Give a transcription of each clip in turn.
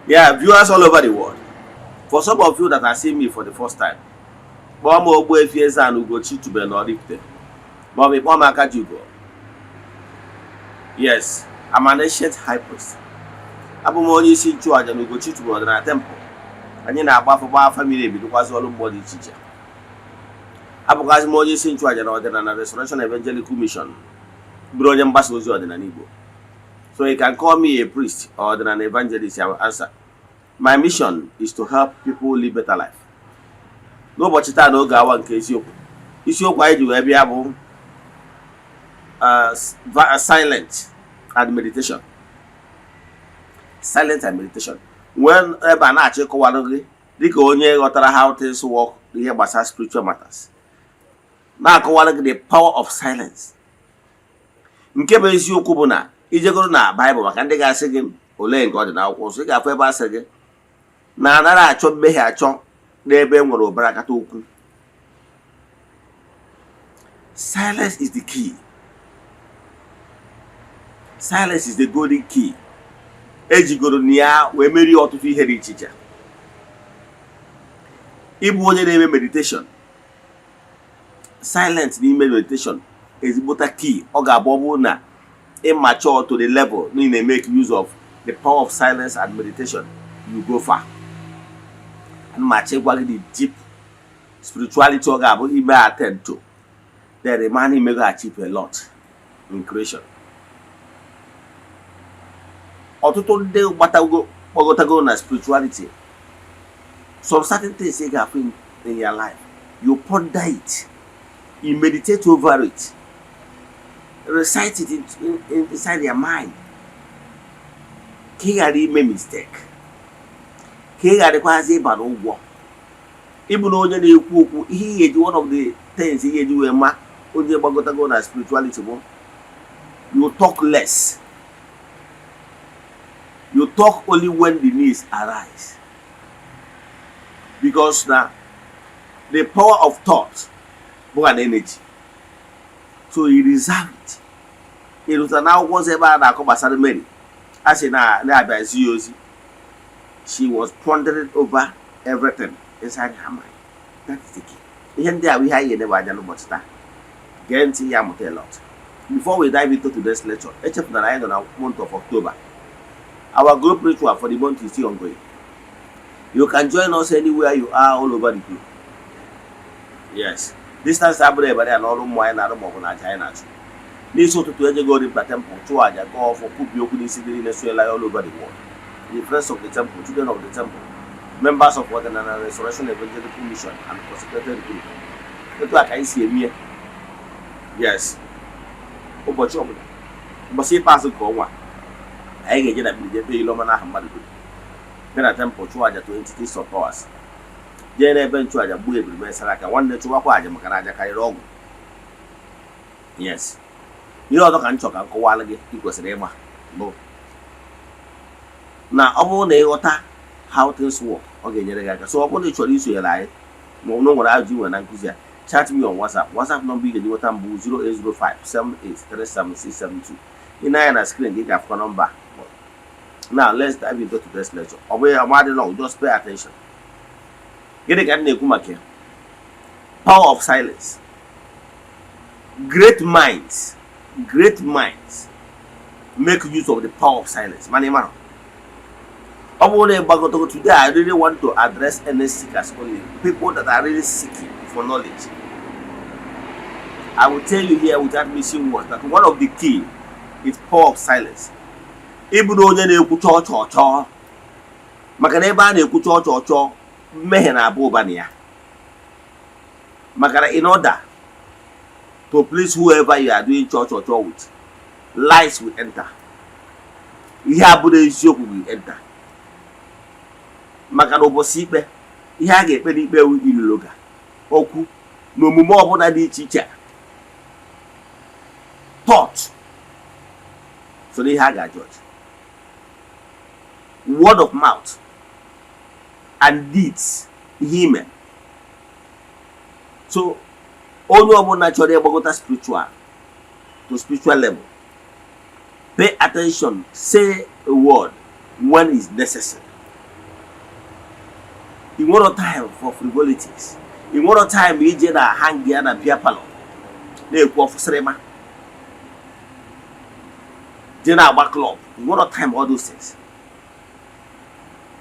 Yeah, viewers all over the world. For some of you that are seeing me for the first time, kpọọ m Ogbuefi Eze-Ana Ugochi tubelu na Oraifite, maọbụ kpọọ m Akajiugo. Yes, I'm an ancient high priest. Abụ m onye isi nchụaja na Ugochi tubelu ọdịnala temple. Anyị na-agba afa, gba afa miri emi, dụkwazị ọrụ mmụọ dị iche iche. Abụkwazị m onye isi nchụaja na Ọdịnala Restoration Evangelical Mission, bụrụ onye mgbasa ozi ọdịnala Igbo. So you can call me a priest or ọdịnala evangelist, I will answer. My mission is to help people live better life. N'ụbọchị taa, n'oge awa nke isiokwu, isiokwu anyị ji wee bịa bụ silent and meditation. Silent and meditation. Wee ebe a na-achọ ịkọwara gị, dịka onye ghọtara how things work, ihe gbasara spiritual matters, na-akọwara gị the power of silence. Nke bụ eziokwu bụ na ijegoro na Baịbụl, maka ndị ga-asị gị olee nke ọ dị n'akwụkwọ nsọ, ị ga-afụ ebe asị gị na anaghị achọ mmehie achọ n'ebe e nwere ụbara kata okwu. Silence is the key. Silence is the golden key ejigoro na ya wee merie ọtụtụ ihe dị iche iche. Ịbụ onye na-eme meditation, silent n'ime meditation, ezigbota key. Ọ ga-abụ, ọ bụrụ na ị mature to the level na ị na-make use of the power of silence and meditation, you go far. Ana m achọ ịgwa gị the deep spirituality ọ ga-abụ ime attend to, then the man imego achieve a lot in creation. Ọtụtụ ndị gbatago kpọgotago na spirituality, some certain things ị ga-afụ in your life, you ponder it, you meditate over it, recite it inside your mind, ka ị ghara ime mistake, ka ị gharakwazi ịba n'ụgwọ. Ịbụ na onye na-ekwu okwu, ihe ị ga-eji, one of the things ị ga-eji wee ma onye gbagotago na spirituality bụ you talk less. You talk only when the needs arise, because na the power of thought bụ an energy, so you reserve it. Ị rụtara n'akwụkwọ nsọ ebe a na-akọ gbasara Mary, a sị na na-abịazi ya ozi, she was pondering over everything inside her mind. That is the key. Ihe ndị a bụ ihe anyị ga-eneba anya n'ụbọchị taa. Gee ntị ya, mụta a lot. Before we dive into today's lecture, echefuna na anyị nọ na month of October. Our group ritual for the month is still ongoing. You can join us anywhere you are all over the globe. Yes, distance abụrụ ebere ya n'ọrụ mmụọ anyị na-arụ maọbụ na aja anyị na-achụ. N'isi ụtụtụ, ejego Dimkpa temple, chụọ aja, gaa ọfọ, kwubie okwu n'isi ndị niile soela ya all over the world, the friends of the temple, children of the temple, members of Ọdịnala Restoration Evangelical Mission and consecrated group. Etu a ka anyị si eme ya. Yes, ụbọchị ọbụla, ụbọchị ikpeazụ nke ọnwa, anyị ga-eje na mmiri jee kpee ile ọma n'aha mmadụ dum, bịa na temple, chụọ aja to entities of powers, jee n'ebe nchụaja, gbuo ebiri, mesara aka. Nwanne, chụwakwa aja, maka na aja karịrị ọgwụ. Yes, ihe ọzọ ka m chọ ka m kọwalụ gị ị kwesịrị ịma bụ na ọ bụrụ na ịghọta how things work, ọ ga-enyere gị aka. So ọ bụrụ na ị chọrọ isonyere anyị, ma ọ bụrụ na o nwere ajụjụ ị nwere na nkụzi a, chat me on WhatsApp. WhatsApp number ị ga-eji nweta m bụ 08057837672. Ị na-anya na screen gị, ga-afụkwa nọmba. Now let's dive into today's lecture. Ọ bụghị ọmadị long, just pay attention. Gịnị ka m na-ekwu maka ya? Power of silence. Great minds, great minds make use of the power of silence. Mana ị mara, ọ bụrụ na ịgbagotago, today I really want to address any seekers only, people that are really seeking for knowledge. I will tell you here without missing words that one of the key is power of silence. Ịbụ na onye na-ekwu chọọ chọọ chọọ, maka na ebe a na-ekwu chọọ chọọ chọọ, mmehie na-aba ụba na ya, maka na in order to please whoever you are doing chọọ chọọ chọọ with, lies will enter, ihe abụrụ eziokwu will enter, maka na ụbọchị ikpe, ihe a ga-ekpe n'ikpe ewu iluloga okwu na omume ọbụla dị iche iche, thought so n'ihe a ga-judge, word of mouth and deeds, ihe ime. So onye ọbụla chọrọ ịgbagota spiritual to spiritual level, pay attention, say a word when is necessary. Ị nwere time for frivolities. Ị nwere time ije na hang ya na beer parlour na-ekwu ọfụsịrịma, je na-agba club. Ị nwere time all those things.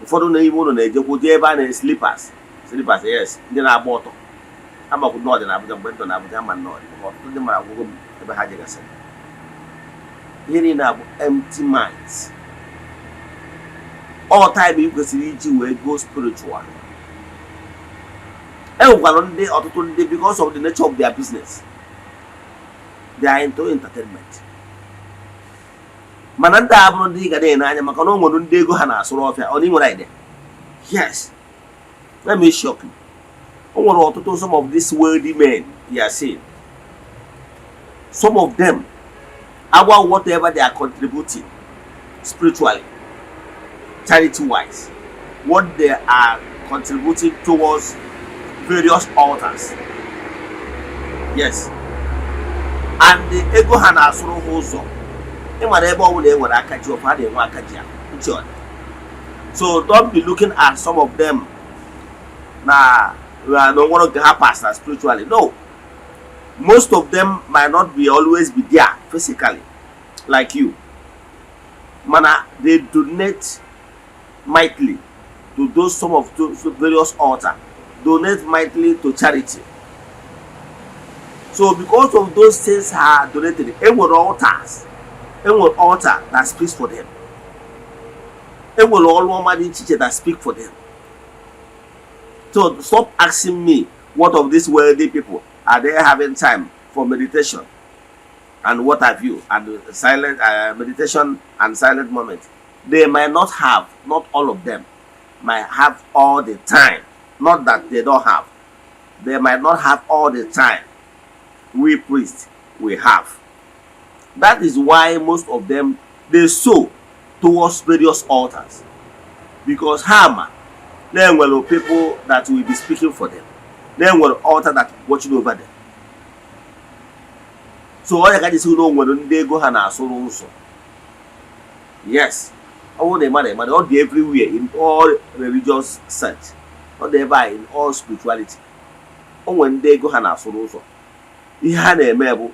Ụfọdụ n'ime ụlọ na-ejekwu jee ebe a na slippers, slippers, yes, ndị na-agba ọtọ. Amakwu nọọdị na Abuja. Mgbe m nọ na Abuja, ama nọọdị maka ọtụtụ ndị mara agwụgwọ m ebe ha jegasịrị. Ihe niile abụ empty minds. All time ị kwesịrị iji wee go spiritual. E nwekwara ndị, ọtụtụ ndị, because of the nature of their business, they are into entertainment. Mana ndị a bụrụ ndị ị ga na-ene anya, maka na o nwere ndị ego ha na-asụrụ ọfịa. Ọ na ị nwere idea? Yes, let me shock you. O nwere ọtụtụ, some of these wealthy men you are seeing, some of them, agwa whatever they are contributing spiritually, charity wise, what they are contributing towards various altars, yes, and the ego ha na-asụrụ ha ụzọ. Ịmara ebe ọ bụla e nwere aka ji ọfọ, ha na-enwe aka ji akụ ntị ọ dị. So don't be looking at some of them na onwere nke ha pass na spiritually. No, most of them might not be always be there physically like you, mana they donate mightily to those, some of those various altar, donate mightily to charity. So because of those things are donated, enwere altars, enwere altar that speaks for them, enwere ọrụ ọma dị iche iche that speak for them. So stop asking me, what of these wealthy people, are they having time for meditation and what have you, and silent meditation and silent moment? They might not have. Not all of them might have all the time. Not that they don't have. They might not have all the time we priests we have. That is why most of them, they sow towards various altars, because ha ma na-enwere people that will be speaking for them, na-enwere altar that watching over them. So onye ka jisi na o nwere ndị ego ha na-asụrụ ụzọ. Yes, ọ bụrụ na ị mara, ọ dị everywhere in all religious sect, ọ dị ebe a in all spirituality. O nwere ndị ego ha na-asụrụ ụzọ. Ihe ha na-eme bụ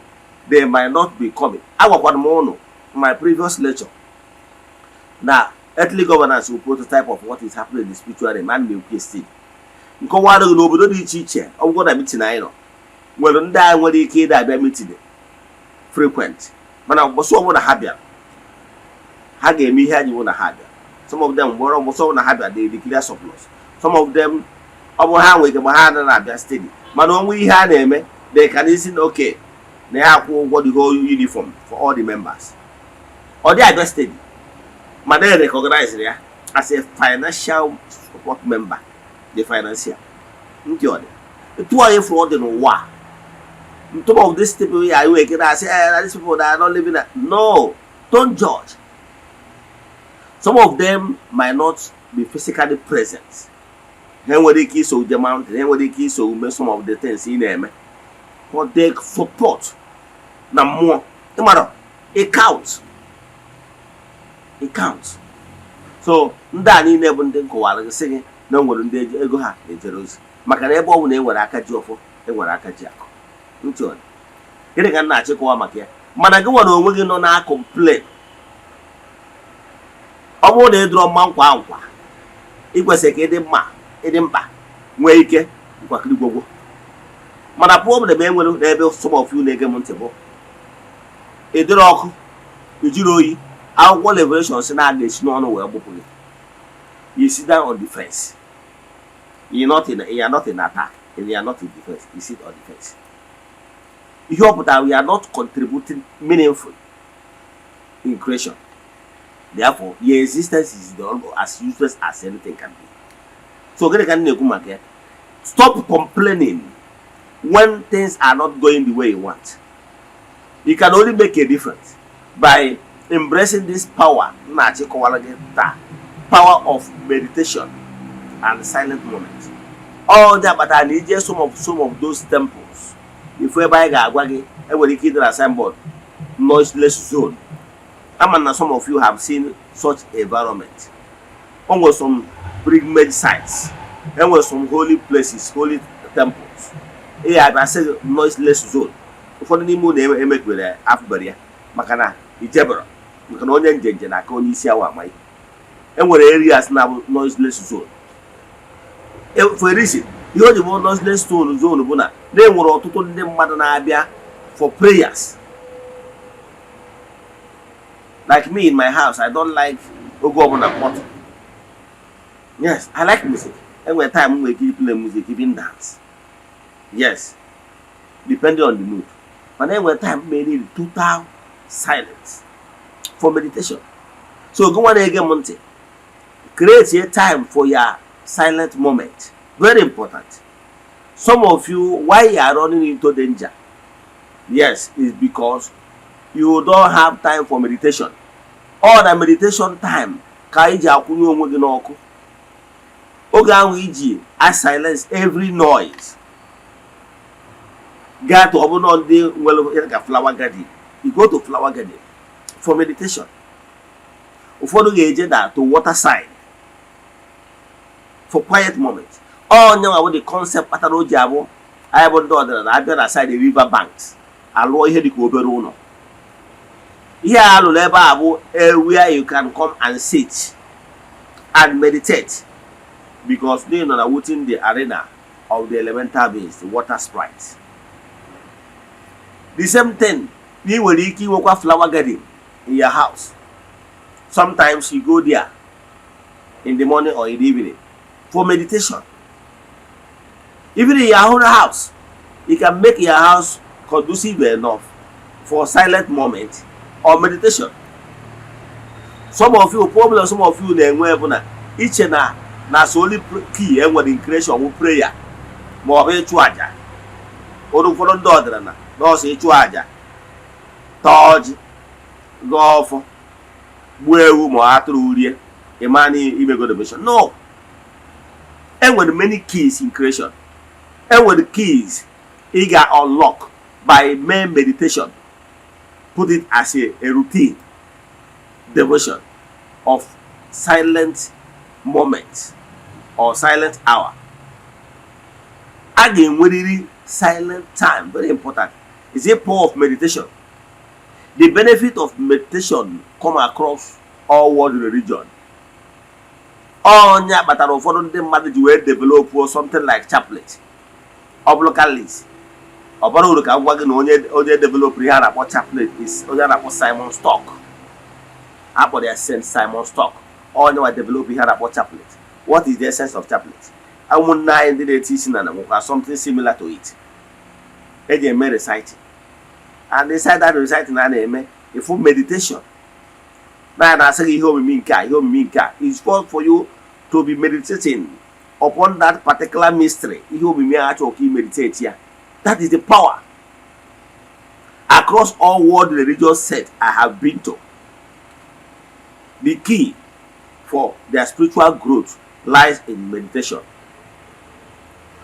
they might not be coming. Agwakwara m ụnụ in my previous lecture na earthly governance bụ prototype of what is happening in the spiritual realm. A na-ekwu still nkọwa adịghị n'obodo dị iche iche. Ọ bụgo na meeting anyị nọ, nwere ndị agha nwere ike ịda abịa meeting frequent, mana ụbọchị ọbụla ha bịara, ha ga-eme ihe anyị bụ na ha bịara. Some of them, mgbọrọ ụbọchị ọbụla ha bịara, they declare surplus. Some of them, ọ bụ ha nwere ike ma ha anaghị abịa steady, mana onwe ihe a na-eme, they can easily, okay, na ya akwụ ụgwọ the whole uniform for all the members. Ọ dị abịa steady, mana e recognize ya as a financial support member, the financier. Ntị ọ dị etu anyị fụrụ ọ dị n'ụwa a. Some of these people ya nwere ike na-asị, "Eh, these people that are not living that." No, don't judge. Some of them might not be physically present. Ha nwere ike iso uje mountain, ha nwere ike iso ume some of the things ị na-eme, but they support na mmụọ. Ịmara it count, it count. So ndị a niile bụ ndị nkọwara gị, sị gị na o nwere ndị ego ha na-ejere ozi, maka na ebe ọ bụla e nwere aka ji ọfọ, e nwere aka ji akụ. Ntị ọ dị. Gịnị ka m na-achịkọwa maka ya? Mana gị nwere onwe gị nọ na complain, ọ bụrụ na ị dụrọ mma nkwa nkwa, ị kwesịrị ka ịdị mma, ịdị mkpa, nwee ike nkwakịrị gwogwo. Mana problem e nwere n'ebe some of you na-ege m ntị bụ ịdịrị ọkụ ijiri oyi. Akwụkwọ Revelation si na a ga-esi n'ọnụ wee gbụpụ gị. You sit down on the fence. You are not in attack and you are not in defense. You sit on the fence. Ihe ọ pụtara, we are not contributing meaningful in creation. Therefore, your existence is the, as useless as anything can be. So gịnị ka m na-ekwu maka ya? Stop complaining when things are not going the way you want. You can only make a difference by embracing this power m na-achịkọwara gị taa, power of meditation and silent moment. Ọ dị akpatara na ije some of those temples, ifu ebe anyị ga-agwa gị, enwere ike ịdị na signboard, "Noiseless zone." Ama na some of you have seen such environment. O nwere some pilgrimage sites. Enwere some holy places, holy temples, ị ga-abịa sị gị noiseless zone. Ụfọdụ n'ime unu emekwere afụbere ya maka na ijebere, maka na onye njenje na-aka onye isi awa ama ihe. Enwere areas na-abụ noiseless zone for a reason. Ihe o ji bụ noiseless zone bụ na na-enwere ọtụtụ ndị mmadụ na-abịa for prayers. Like me, in my house, I don't like oge ọbụla mkpọtụ. Yes, I like music. Enwere time m nwere ike play music, even dance, yes, depending on the mood. Mana enwere time m need total silence for meditation. So gị nwa na-ege m ntị, create a time for your silent moment. Very important. Some of you, why you are running into danger, yes, is because you don't have time for meditation. All na meditation time ka iji akwụnye onwe gị n'ọkụ. Oge ahụ iji a silence every noise, gaa to, ọ bụrụ ndị nwere ihe ka flower garden, you go to flower garden for meditation. Ụfọdụ ga-eje da to water side for quiet moment. Onye nwa bụ the concept kpatara o ji abụ anyị bụ ndị ọdịnala abịa na side river banks, alụọ ihe dịka obere ụlọ. Ihe a alụrụ ebe a bụ where you can come and sit and meditate, because they nọ na within the arena of the elemental beings, the water sprites. The same thing, na ị nwere ike inwekwa flower garden in your house. Sometimes you go there in the morning or in the evening for meditation. Even in your own house, you can make your house conducive enough for silent moment or meditation. Some of you, problem some of you na-enwe bụ na iche na so only key enwere in creation bụ prayer ma ọ bụ ịchụ àjà. Ụfọdụ ndị ọdịnala nọọsụ, ịchụ àjà, taa ọjị, gọọ ọfọ, gbuo ewu ma ọ atụrụ rie, ịma na imego devotion. No, enwere many keys in creation. Enwere keys ị ga unlock by mere meditation. Put it as a routine devotion of silent moment or silent hour. A ga-enwerịrị silent time. Very important is a power of meditation. The benefit of meditation come across all world religion. Onye kpatara ụfọdụ ndị mmadụ ji wee develop something like chaplet. Ọ bụrụ Catholics, ọ bara uru ka m gwa gị na onye develop ihe a na-akpọ chaplet is onye a na-akpọ Simon Stock. A kpọrọ ya Saint Simon Stock. Onye nwa develop ihe a na-akpọ chaplet. What is the essence of chaplet? Ụmụnne anyị ndị na-eti isi na nwekwa something similar to it eji eme reciting, and inside that reciting a na-eme ifu meditation na na-asị gị ihe omimi nke a, ihe omimi nke a is for you to be meditating upon that particular mystery. Ihe omimi a achọ ka ị meditate ya. That is the power. Across all world religious sect I have been to, the key for their spiritual growth lies in meditation.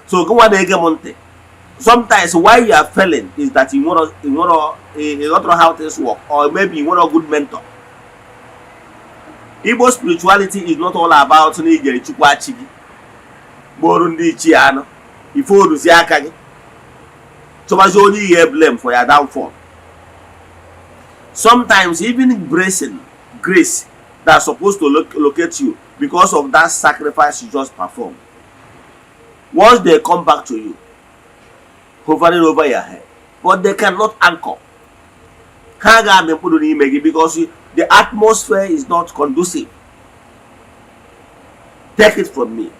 So gị nwa na-ege m ntị, sometimes why you are failing is that you don't know how things work, or maybe you want a good mentor. Igbo spirituality is not all about na ijere chukwu achị gị gbuoro ndị ichie anụ ife oruzi aka gị chọbazi onye ihe blame for your downfall. Sometimes even embracing grace that's supposed to locate you because of that sacrifice you just performed, once they come back to you, hovering over your head, but they cannot anchor. Ha ga-amị mkpụrụ n'ime gị because the atmosphere is not conducive. Take it from me,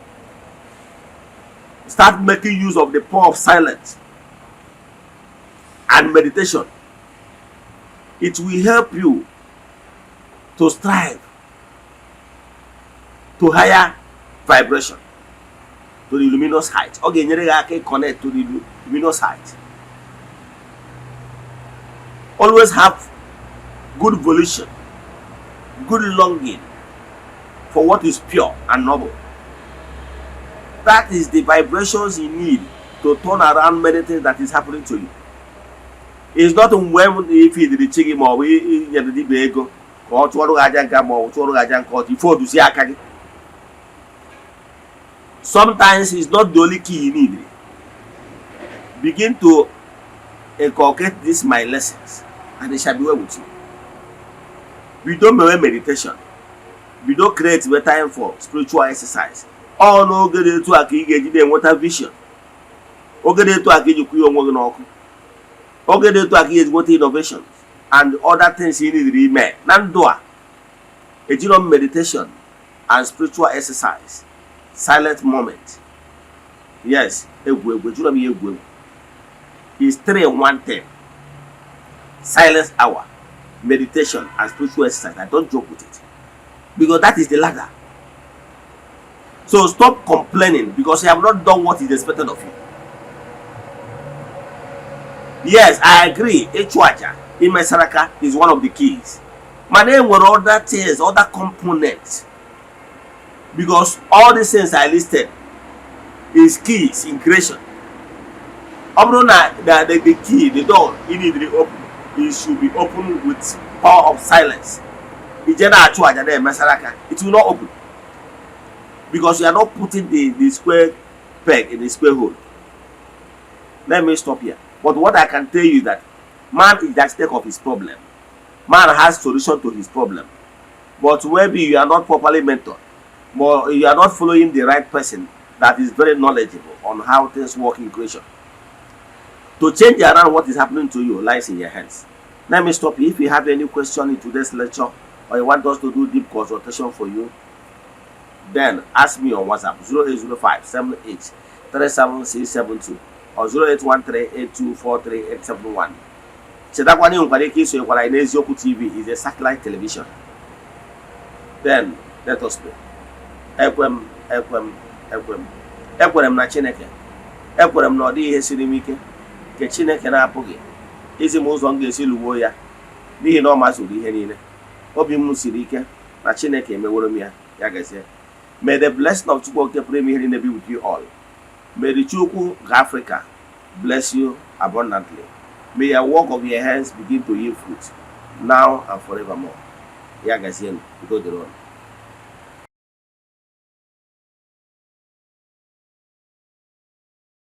start making use of the power of silence and meditation. It will help you to strive to higher vibration, to the luminous height. Ọ ga-enyere gị aka connect to the luminous height. Always have good volition, good longing for what is pure and noble. That is the vibrations you need to turn around many things that is happening to you. It's not mgbe ifidiri chi gị ma ọ bụ inyere dibịa ego ka ọ chụọrọ gị aja nka ma ọ bụ chụọrọ gị aja nke ọjọọ ife oduzi aka gị. Sometimes it's not the only key you need. Begin to inculcate this my lessons and it shall be well with you. Bido mewe meditation, bido create we time for spiritual exercise. Ọ n'oge dị etu a ka ị ga-eji na-enweta vision. Oge dị etu a ka iji kwụnye onwe gị n'ọkụ. Oge dị etu a ka ị ga-eji nweta innovations and other things you need ime na ndụ a. Ejiro m meditation and spiritual exercise, silent moment, yes, egwu egwu. Ejiro m ya egwu egwu. Is three in one thing: silence hour, meditation and spiritual exercise. I don't joke with it because that is the ladder. So stop complaining because you have not done what is expected of you. Yes, I agree, ịchụ aja, ime saraka is one of the keys, mana e nwere other things, other components, because all these things I listed is keys in creation. Ọ bụrụ na the key, the door you need to open, it should be open with power of silence. Ije na-achụ aja, na-eme saraka, it will not open because you are not putting the square peg in the square hole. Let me stop here. But what I can tell you is that man is the architect of his problem. Man has solution to his problem, but maybe you are not properly mentored, but you are not following the right person that is very knowledgeable on how things work in creation. To change around what is happening to you lies in your hands. Let me stop you. If you have any question in today's lecture or you want us to do deep consultation for you, then ask me on WhatsApp 0805 78 37672 or 0813 8243 871. Chetakwana, ị nwekwara ike isonyekwara anyị n'Eziokwu TV. Is a satellite television. Then let us pray. Ekwe m, ekwe m, ekwe m, ekwere m na Chineke. Ekwere m na ọ dịghị ihe siri m ike nke Chineke na-apụghị izi m ụzọ m ga-esi lụgbuo ya, n'ihi na ọ mazuru ihe niile. Obi m siri ike na Chineke emeworo m ya. Ya gazie. May the blessing of Chukwu Okike pụrụ ime ihe niile be with you all. May the Chukwu nke Africa bless you abundantly. May your work of your hands begin to yield fruit now and forevermore. Ya gazie. Udo dịrị unu.